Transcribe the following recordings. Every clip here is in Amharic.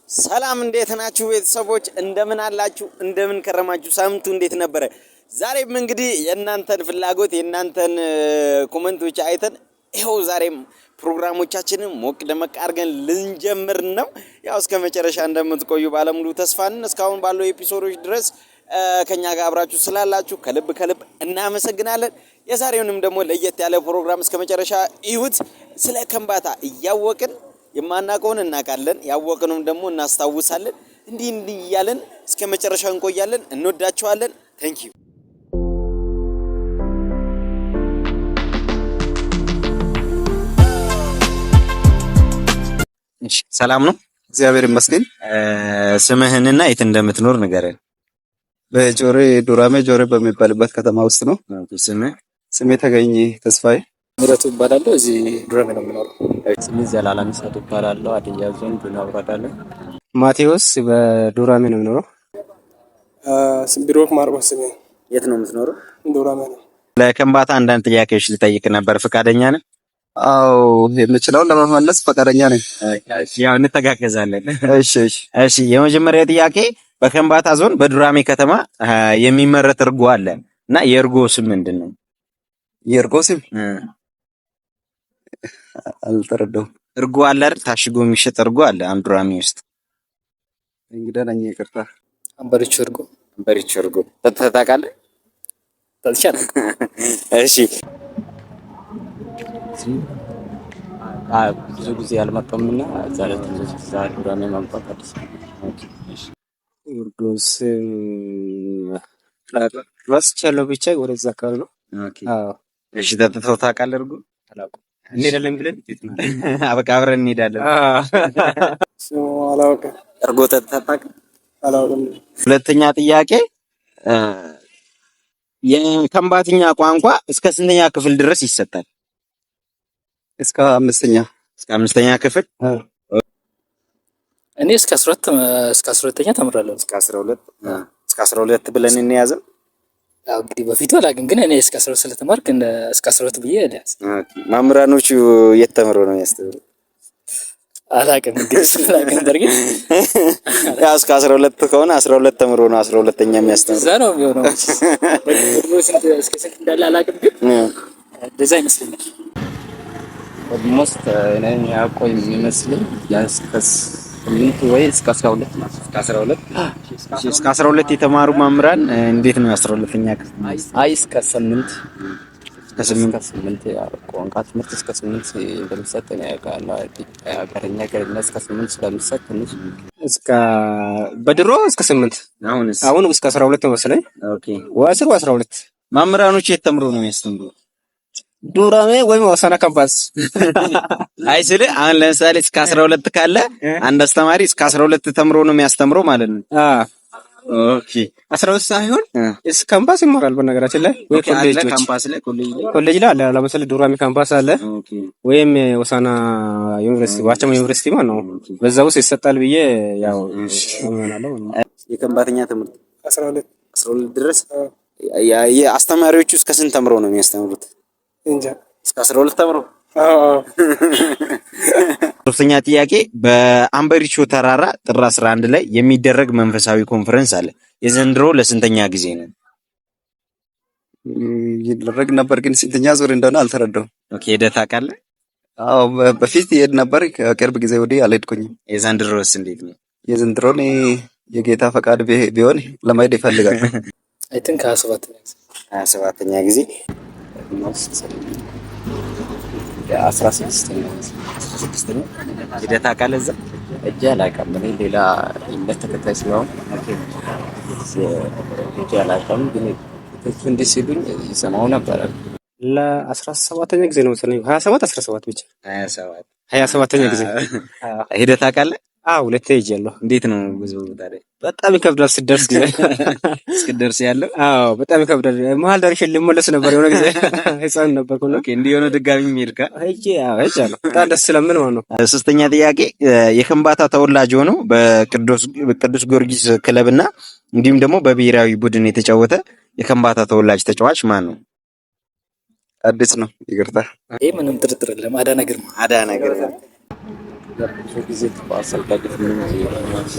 ሰላም፣ እንዴት ናችሁ ቤተሰቦች? እንደምን አላችሁ? እንደምን ከረማችሁ? ሳምንቱ እንዴት ነበረ? ዛሬም እንግዲህ የእናንተን ፍላጎት፣ የእናንተን comment ኦች አይተን ይኸው ዛሬም ፕሮግራሞቻችንን ሞቅ ደመቅ አድርገን ልንጀምር ነው። ያው እስከ መጨረሻ እንደምትቆዩ ባለሙሉ ተስፋ ነን። እስካሁን ባለው episode ኦች ድረስ ከኛ ጋር አብራችሁ ስላላችሁ ከልብ ከልብ እናመሰግናለን። የዛሬውንም ደግሞ ለየት ያለ ፕሮግራም እስከ መጨረሻ እዩት። ስለ ከምባታ እያወቅን የማናውቀውን እናውቃለን፣ ያወቅነውን ደግሞ እናስታውሳለን። እንዲህ እንዲህ እያለን እስከ መጨረሻው እንቆያለን። እንወዳችኋለን። Thank you። እሺ፣ ሰላም ነው? እግዚአብሔር ይመስገን። ስምህንና የት እንደምትኖር ንገረን። በጆሬ ዱራሜ ጆሬ በሚባልበት ከተማ ውስጥ ነው። ስምህ? ስሜ ተገኝ ተስፋዬ። ምረቱ እባላለሁ። እዚህ ዱራሜ ነው የምኖረው። ስሜ ዘላለም ሰቱ እባላለሁ። ሀዲያ ዞን ቡና ወረዳ ላይ። ማቴዎስ፣ በዱራሜ ነው የምኖረው። ብሩክ ማርቆስ ስሜ። የት ነው የምትኖረው? ዱራሜ ነው። ለከምባታ አንዳንድ ጥያቄዎች ልጠይቅ ነበር፣ ፈቃደኛ ነህ? አዎ፣ የምችለውን ለመመለስ ፈቃደኛ ነኝ። ያው እንተጋገዛለን። እሺ። እሺ፣ የመጀመሪያ ጥያቄ በከምባታ ዞን በዱራሜ ከተማ የሚመረት እርጎ አለ እና የእርጎ ስም ምንድን ነው? የእርጎ ስም አልተረዳሁም። እርጎ አለ አይደል? ታሽጎ የሚሸጥ እርጎ አለ አንድ ዱራሜ ውስጥ። እንግዳ ነኝ፣ ይቅርታ። አንበሪቾ እርጎ። አንበሪቾ እርጎ ጠጥተህ ታውቃለህ? ጠጥቼ አላውቅም። እሺ። ብዙ ጊዜ አልመጣም እና ዛሬ ትንሽ እዛ ዱራሜ መምጣት አዲስ ነው። እርጎ ስም ረስቻለሁ፣ ብቻ ወደዛ አካባቢ ነው። Okay። አዎ። እሺ፣ ጠጥተህ ታውቃለህ እርጎ? አላውቅም። እንሄዳለን ብለን በቃ አብረን እንሄዳለን። ስሙ አላውቅም። እርጎ ጠጥተህ ታውቃለህ? አላውቅም። ሁለተኛ ጥያቄ የከምባትኛ ቋንቋ እስከ ስንተኛ ክፍል ድረስ ይሰጣል? እስከ አምስተኛ። እስከ አምስተኛ ክፍል። እኔ እስከ 12፣ እስከ 12ኛ ተምሬያለሁ። እስከ 12፣ እስከ 12 ብለን እንያዘው። ያው እንግዲህ በፊቱ አላውቅም፣ ግን እኔ እስከ 12 ስለተማርክ እስከ 12 ብዬ ልያዝ። Okay። መምህራኖቹ የት ተምረው ነው የሚያስተምሩት? አላውቅም እንግዲህ እሱን አላውቅም። በእርግጥ ያው እስከ 12 ከሆነ 12 ተምሮ ነው 12ኛ የሚያስተምሩት። እዛ ነው የሚሆነው። ድሮ ስንት እስከ ስንት እንዳለ አላውቅም፣ ግን እንደዛ ይመስለኛል። Almost እኔ ያቆይ የሚመስለኝ ቢያንስ ከ8 ወይ እስከ 12 ማለት እስከ 12። እሺ፣ እስከ 12 የተማሩ መምህራን እንዴት ነው 12ኛ ክፍል? አይ፣ እስከ 8። እስከ 8። እስከ 8። ያው ቋንቋ ትምህርት እስከ 8 እንደሚሰጥ እኔ አውቃለሁ። ሀገርኛ ገርኛ እስከ 8 ስለሚሰጥ ትንሽ እስከ በድሮ እስከ 8። አሁንስ? አሁን እስከ 12 ነው መሰለኝ። Okay። ወይ 10 ወይ 12። መምህራኖቹ የት ተምረው ነው የሚያስተምሩት? ዱራሜ ወይም ሆሳዕና ካምፓስ። አይ፣ ስልህ አሁን ለምሳሌ እስከ 12 ካለ አንድ አስተማሪ እስከ 12 ተምሮ ነው የሚያስተምረው ማለት ነው። Okay። 12 ሳይሆን እስከ ካምፓስ ይማራል። በነገራችን ላይ ወይ Okay፣ አለ። ኮሌጆች ካምፓስ ላይ፣ ኮሌጅ ላይ። ኮሌጅ ላይ አለ። ለምሳሌ ዱራሜ ካምፓስ አለ ወይም ሆሳዕና ዩኒቨርሲቲ፣ ዋቸሞ ዩኒቨርሲቲ ማለት ነው። በዛ ውስጥ ይሰጣል ብዬ ያው አምናለሁ። የከምባትኛ ትምህርት 12። 12 ድረስ። አስተማሪዎቹ እስከ ስንት ተምረው ነው የሚያስተምሩት? እንጃ። እስከ 12 ተምረው? አዎ። ሶስተኛ ጥያቄ በአምበሪቾ ተራራ ጥር 11 ላይ የሚደረግ መንፈሳዊ ኮንፈረንስ አለ። የዘንድሮ ለስንተኛ ጊዜ ነው? ይደረግ ነበር፣ ግን ስንተኛ ዙር እንደሆነ አልተረዳሁም። Okay፣ ሄደህ ታውቃለህ? አዎ፣ በፊት ይሄድ ነበር። ከቅርብ ጊዜ ወዲህ አልሄድኩኝም። የዘንድሮስ እንዴት ነው? የዘንድሮን የጌታ ፈቃድ ቢሆን ለመሄድ ይፈልጋል። I think 27ኛ ጊዜ። 27ኛ ጊዜ። Almost 16ኛ። 16ኛ። ሄደህ ታውቃለህ እዛ? ሄጄ አላውቅም። እኔ ሌላ እምነት ተከታይ ስለሆንኩ ሄጄ አላውቅም፣ ግን እሱ እንዲህ ሲሉኝ ይሰማው ነበረ። ለ17ኛ ጊዜ ነው መሰለኝ። 27፣ 17 ብቻ። 27። 27ኛ ጊዜ። ሄደህ ታውቃለህ? አዎ፣ ሁለቴ ሄጃለሁ። እንዴት ነው ጉዞ ታዲያ? በጣም ይከብዳል ስትደርስ ጊዜ። እስክትደርስ ያለው? አዎ፣ በጣም ይከብዳል። መሀል ደርሼ ልመለስ ነበር የሆነ ጊዜ፣ ህፃን ነበርኩና። Okay፣ እንዲህ የሆነ ድጋሚ የሚሄድ ሄጄ፣ አዎ ሄጃለሁ። በጣም ደስ ስለምን ማለት ነው። ሶስተኛ ጥያቄ የከምባታ ተወላጅ ሆኖ በቅዱስ ጊዮርጊስ ክለብና እንዲሁም ደግሞ በብሔራዊ ቡድን የተጫወተ የከምባታ ተወላጅ ተጫዋች ማን ነው? አዲስ ነው፣ ይቅርታ። ይህ ምንም ጥርጥር የለም። አዳነ ግርማ። አዳነ ግርማ። ብዙ ጊዜ ኳስ አልደግፍም እንጂ።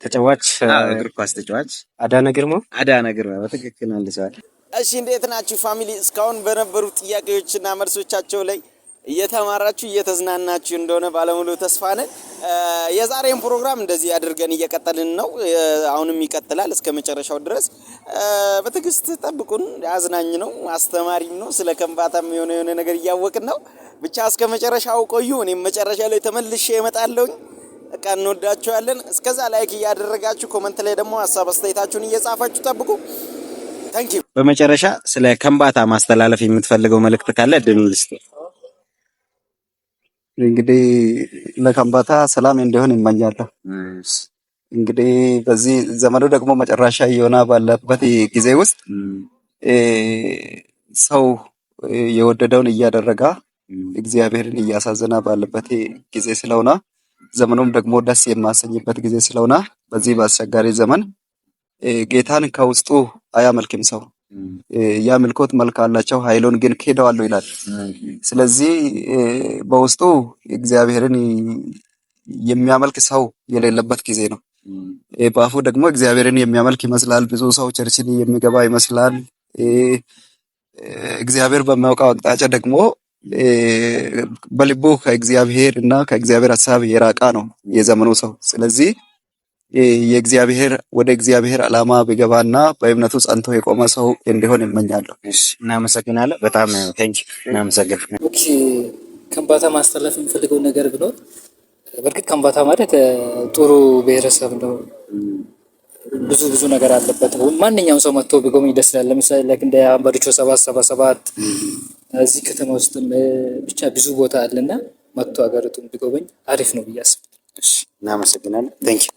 ተጫዋች። እግር ኳስ ተጫዋች። አዳነ ግርማ። አዳነ ግርማ በትክክል መልሰዋል። እሺ፣ እንዴት ናችሁ family? እስካሁን በነበሩ ጥያቄዎችና መልሶቻቸው ላይ እየተማራችሁ እየተዝናናችሁ እንደሆነ ባለሙሉ ተስፋ ነን። የዛሬን ፕሮግራም እንደዚህ አድርገን እየቀጠልን ነው። አሁንም ይቀጥላል እስከ መጨረሻው ድረስ። በትዕግስት ጠብቁን። አዝናኝ ነው፣ አስተማሪም ነው። ስለ ከምባታም የሆነ የሆነ ነገር እያወቅን ነው። ብቻ እስከ መጨረሻው ቆዩ። እኔም መጨረሻ ላይ ተመልሼ እመጣለሁኝ። በቃ እንወዳችኋለን። እስከዛ like እያደረጋችሁ comment ላይ ደግሞ ሀሳብ አስተያየታችሁን እየጻፋችሁ ጠብቁ። Thank you። በመጨረሻ ስለ ከምባታ ማስተላለፍ የምትፈልገው መልእክት ካለ እድሉን ልስጥ። እንግዲህ ለከምባታ ሰላም እንዲሆን እመኛለሁ። እንግዲህ በዚህ ዘመኑ ደግሞ መጨረሻ እየሆነ ባለበት ጊዜ ውስጥ ሰው የወደደውን እያደረገ እግዚአብሔርን እያሳዘነ ባለበት ጊዜ ስለሆነ፣ ዘመኑም ደግሞ ደስ የማያሰኝበት ጊዜ ስለሆነ፣ በዚህ በአስቸጋሪ ዘመን ጌታን ከውስጡ አያመልክም ሰው። የአምልኮት መልክ አላቸው፣ ኃይሉን ግን ክደዋል ይላል። ስለዚህ በውስጡ እግዚአብሔርን የሚያመልክ ሰው የሌለበት ጊዜ ነው። በአፉ ደግሞ እግዚአብሔርን የሚያመልክ ይመስላል። ብዙ ሰው church ን የሚገባ ይመስላል። እግዚአብሔር በሚያውቀው አቅጣጫ ደግሞ በልቡ ከእግዚአብሔር እና ከእግዚአብሔር ሀሳብ የራቀ ነው የዘመኑ ሰው። ስለዚህ የእግዚአብሔር ወደ እግዚአብሔር ዓላማ ቢገባና በእምነቱ ጸንቶ የቆመ ሰው እንዲሆን እመኛለሁ። እሺ፣ እናመሰግናለን። በጣም thank you፣ እናመሰግናለን። Okay፣ ከምባታ ማስተላለፍ የምፈልገው ነገር ቢኖር፣ በእርግጥ ከምባታ ማለት ጥሩ ብሔረሰብ ነው። ብዙ ብዙ ነገር አለበት። ማንኛውም ሰው መጥቶ ቢጎበኝ ደስ ይላል። ለምሳሌ like እንደ አምባሪቾ 777፣ እዚህ ከተማ ውስጥም ብቻ ብዙ ቦታ አለና መጥቶ ሀገሪቱን ቢጎበኝ አሪፍ ነው ብዬ አስባለሁ። እሺ፣ እናመሰግናለን። Thank you።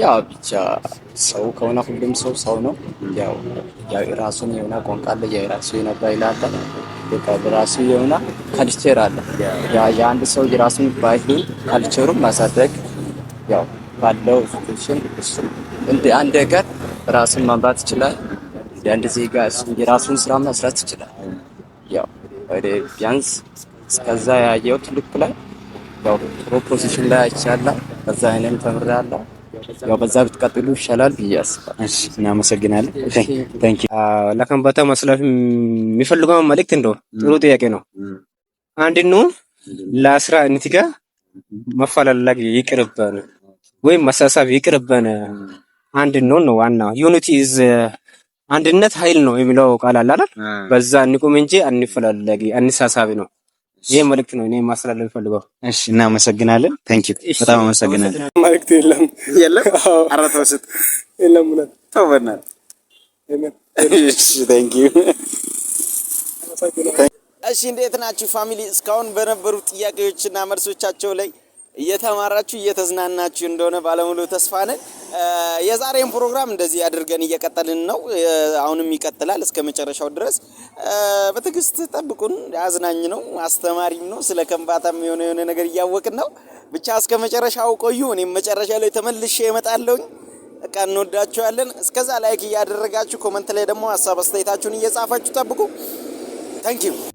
ያው ብቻ ሰው ከሆነ ሁሉም ሰው ሰው ነው። ያው የራሱን የሆነ ቋንቋ አለ፣ የራሱ የሆነ ባህል አለ፣ በቃ የራሱ የሆነ culture አለ። ያ የአንድ ሰው የራሱን ባህሉን culture ኡን ማሳደግ ያው ባለው situation እሱ እንደ አንድ ሀገር ራሱን መምራት ይችላል። እንደ አንድ ዜጋ እሱ የራሱን ስራ መስራት ይችላል። ያው ወደ ቢያንስ እስከዛ ያየሁት ልክ ላይ ያው ጥሩ position ላይ አይቻለሁ። ከዛ እኔም ተምሬያለሁ። ያው በዛ ብትቀጥሉ ይሻላል ብዬ አስባለሁ። እሺ፣ እናመሰግናለን። Thank you። ለከምባታ ማስተላለፍ የሚፈልገው መልእክት እንደው ጥሩ ጥያቄ ነው። አንድ ነው፣ ለስራ እንትጋ፣ መፈላለግ ይቅርብን ወይም መሳሳብ ይቅርብን። አንድ ነው ነው ዋና unity is አንድነት ኃይል ነው የሚለው ቃል አለ አይደል? በዛ እንቁም እንጂ አንፈላለግ፣ አንሳሳብ ነው። ይሄ መልእክት ነው እኔ ማስተላለፍ የምፈልገው። እሺ፣ እናመሰግናለን። Thank you፣ በጣም አመሰግናለን። መልእክት የለም። የለም? ኧረ ተው ስጥ። የለም፣ እውነት። ተው በእናትህ። የለም። እሺ፣ thank you። እሺ፣ እንዴት ናችሁ family? እስካሁን በነበሩ ጥያቄዎችና መልሶቻቸው ላይ እየተማራችሁ እየተዝናናችሁ እንደሆነ ባለሙሉ ተስፋ ነን። የዛሬን ፕሮግራም እንደዚህ አድርገን እየቀጠልን ነው። አሁንም ይቀጥላል እስከ መጨረሻው ድረስ። በትዕግስት ጠብቁን። አዝናኝ ነው፣ አስተማሪም ነው። ስለ ከምባታም የሆነ የሆነ ነገር እያወቅን ነው። ብቻ እስከ መጨረሻው ቆዩ። እኔም መጨረሻ ላይ ተመልሼ እመጣለሁኝ። በቃ እንወዳችኋለን። እስከዛ like እያደረጋችሁ comment ላይ ደግሞ ሀሳብ አስተያየታችሁን እየጻፋችሁ ጠብቁ። Thank you።